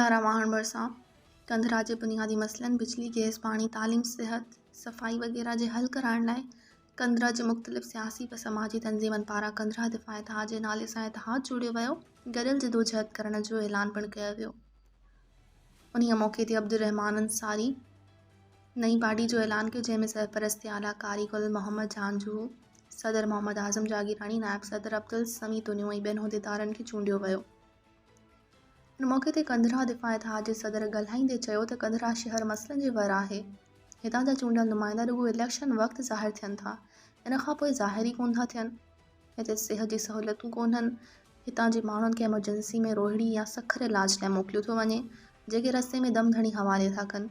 ڪنڌارا واهڻ ڀرسان ڪنڌرا جي بنيادي مسئلن بجلي، گئس، پاڻي، تعليم، صحت، صفائي وغيره جي حل ڪرائڻ لاء ڪنڌرا جي مختلف سياسي و سماجي تنظيمن پاران ڪنڌرا دفاع اتحاد جي نالي سان اتحاد جوڙيو ويو، گڏيل جدوجهد ڪرڻ جو اعلان پڻ ڪيو ويو. انهيء موقعي تي عبدالرحمان انصاري نئين پارٽي جو اعلان ڪيو، جنهن ۾ سرپرست اعليٰ قاري گل محمد جهانجهو، صدر محمد اعظم جاگيراڻي، نائب صدر عبدالسميع تنيو ۽ ٻين عهديدارن کي چونڊيو ويو. ان موقعي تي ڪنڌرا دفاع اتحاد جي صدر ڳالهائيندي چيو ته ڪنڌرا شهر مسئلن جي ور آهي، هتان جا چونڊيل نمائندا رڳو اليڪشن وقت ظاهر ٿين ٿا، ان کانپوء ظاهر ئي ڪونه ٿا ٿين، هتي صحت جي سهولتون ڪونهن، هتان جي ماڻهن کي ايمرجنسي ۾ روهڙي يا سکر علاج لاء موڪليو ٿو وڃي، جيڪي رستي ۾ دم ڌڻي حوالي ٿا ڪن،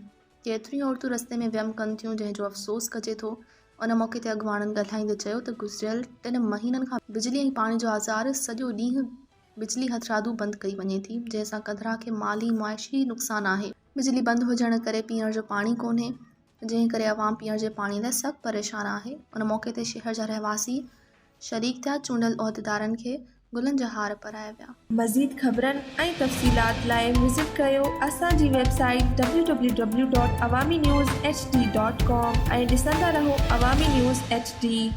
ڪيتريون عورتون رستي ۾ ويم ڪن ٿيون، جنهن جو افسوس ڪجي ٿو، ان موقعي تي اڳواڻن ڳالهائيندي چيو ته گذريل ٽن مهينن کان بجلي ۽ پاڻي جو آزار سڄو ڏينهن بجلي هٿرادو بند ڪئي وڃي ٿي، جنهن سان ڪنڌرا کي مالي معاشي نقصان آهي. بجلي بند هجڻ ڪري پيئڻ جو پاڻي ڪونهي، جنهن ڪري عوام پيئڻ جي پاڻي لاء سخت پريشان آهي. ان موقعي تي شهر جا رهواسي شريڪ ٿيا، چونڊيل عهديدارن کي گلن جا هار پهرايا ويا. مزيد خبرن ۽ تفصيلات لاء وزٽ ڪريو اسان جي website W W W dot Awami news H D dot com ۽ ڏسندا رهو عوامي نيوز ايڇ ڊي.